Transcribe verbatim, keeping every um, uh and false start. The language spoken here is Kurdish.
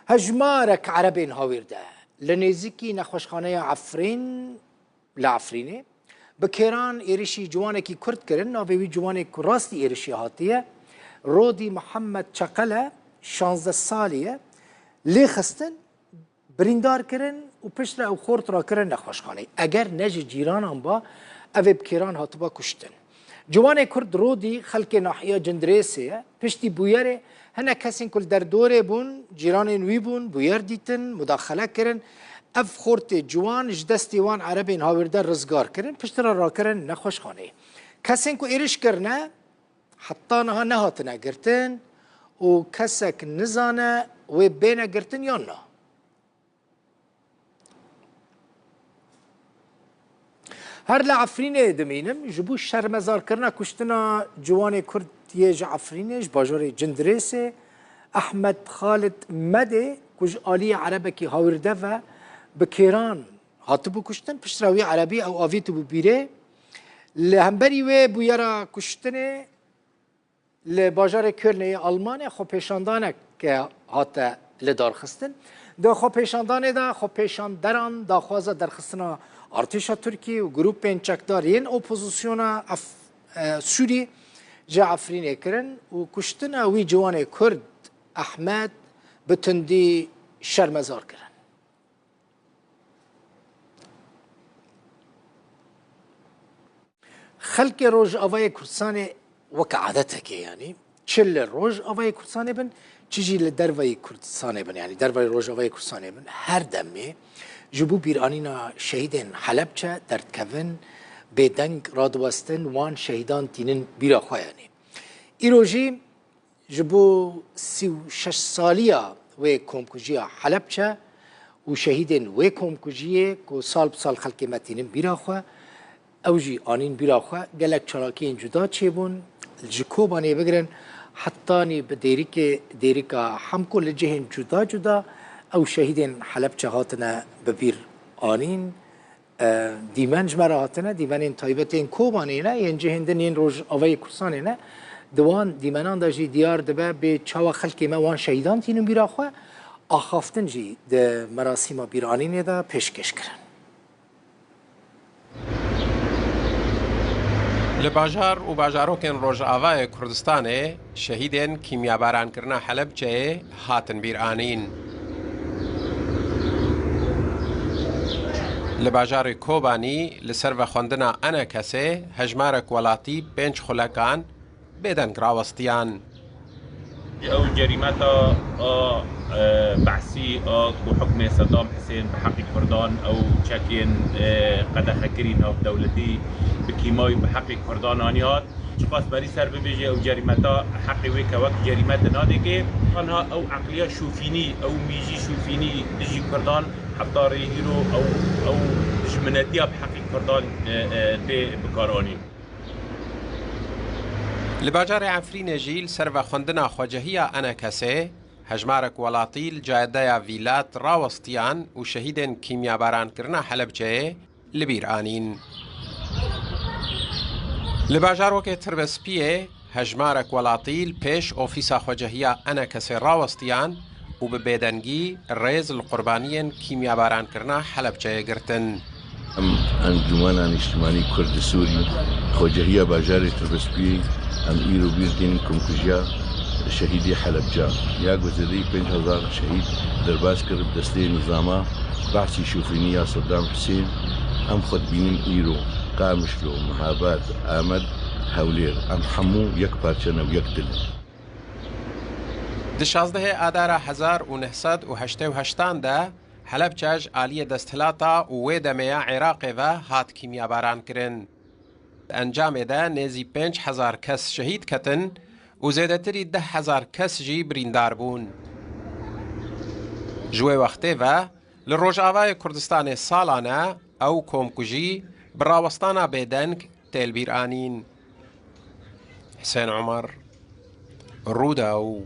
Hejmarek Erebên Hawîrde li nêzîkî nexweşxaneya Efrîn li Efrînê bi kêran êrişî ciwanekî Kurd kirin. Navê wî ciwanê ku rastî êrişî hatiye, Rodî Mihemed Çeqel e, şazdeh salî ye, lê xistin, birîndar kirin û piştre ew xort rakirin nexweşxaneyê. Eger ne ji cîranan ba, ev ê bi kêran hatiba kuştin. Ciwanê Kurd Rodî xelkê nahiya Cindirêsê ye. Piştî bûyerê, hinek kesên ku li derdorê bûn, cîranên wî bûn, bûyer dîtin, mudaxele kirin. Ev xortê ciwan ji destê wan Erebên Hawîrde rizgar kirin, piştre rakirin nexweşxaneyê. Kesên ku êriş kirine, heta niha nehatine girtin û kesek nizane wê bêne girtin yan na. Her li Efrînê dimînim, ji bo şermezarkirina kuştina ciwanê Kurd yê ji Efrînê, ji bajarê Cindirêsê, Ehmed Xalid Medê, ku ji aliyê Erebekî Hawîrde ve bi kêran hatibû kuştin, piştre wî Erebî ew avîtibû bîrê. Li hemberî wê bûyera kuştinê, li bajarê Kölnê yê Almanya xwepêşandanek hate lidarxistin. Di xwepêşandanê de xwepêşanderan daxwaza derxistina artêşa Tirkî û grûpên çekdar yên opozisyona Ef-, e, Sûrî ji Efrînê kirin û kuştina wî ciwanê Kurd Ehmed bi tundî şermezar kirin. Xelkê Rojavayê Kurdistanê weke adetekê, yanî çi li Rojavayê Kurdistanê bin, çi jî li derveyî Kurdistanê bin, yanî derveyî Rojavayê Kurdistanê bin, her demê ji bo bîranîna şehîdên Helebçe derdikevin, bêdeng radiwestin, wan şehîdan tînin bîra xwe, yanî. Îro jî ji bo sî û şeş saliya wê komkujiya Helebçe û şehîdên wê komkujiyê ku sal bi sal xelkê me tînin bîra xwe, ew jî anîn bîra xwe. Gelek çalakiyên cuda çêbûn. Ji Kobanê bigirin hetanî bi Dêrikê, Dêrika Hemko, li cihên cuda cuda ew şehîdên Helebçe hatine bi bîr anîn. E, dîmen ji me re hatine, dîmenên taybet ên Kobanê ne, yên cihên din yên Rojavayê Kurdistanê ne. Di wan dîmenan de jî diyar dibe bê çawa xelkê me wan şehîdan tînin bîra xwe, axaftin jî di merasîma bîranînê de pêşkêş kirin. Li bajar û bajarokên Rojavayê Kurdistanê şehîdên kîmyabarankirina Helebçeyê hatin bîranîn. Li bajarê Kobanî li ser vexwendina ENKSê hejmarek welatî pênc xulekan bêdeng rawestiyan. Ew cerîmeta a, e, behsî a ku hukmê Sedam Hisên bi heqî Kurdan, ew çekên, e, qedexekirî navdewletî bi kîmayî bi heqî Kurdan anî hat. Çiqas berî ser bibêje, ew cerîmeta heqê wê ke wek cerîmete nadêkê. Anha ew eqliya şofînî, ew mîjî şofînî dijî Kurdan, heta rê îro ew, ew dijminetiya bi heqî Kurdan, e, e, tê bikaranîn. Li bajarê Efrînê jî li ser vexwendina xwecehiya ENKSê, hejmarek welatî li cadeya Vîlat rawestiyan û şehîdên kîmyabarankirina Helebçeyê li bîr anîn. Li bajarokê Tirbespiyê hejmarek welatî li pêş ofîsa xwecehiya ENKSê rawestiyan û bi bêdengî rêz li qurbaniyên kîmyabarankirina Helebçeyê girtin. Em Encûmena Nîştimanî Kurd li Sûrî, xwecehiya bajarê Tirbespiyê, em îro bîr tînin komkujiya şehîdê Helebca. Ya ku zêdeyî pênc hezar şehîd derbas kir bi destê nizama behsî şofînî ya Sedam Hisên. Em xwe dibînin îro Qamişlo, Mihabad, Amed, Hewlêr. Em hemû yek parçe ne û yek dil in. Di şazdehê Adara hezar û neh sed û heştê û heştan de Helebçe ji aliyê desthilata û wê demê ya Iraqê ve hat kîmyabarankirin. Di encamê de nêzî pênc hezar kes şehîd ketin û zêdetirî deh hezar kes jî birîndar bûn. Ji wê wextê ve li Rojavayê Kurdistanê salane ew komkujî bi rawestana bêdeng tê li bîr anîn. Hisên Omer, Rûdaw.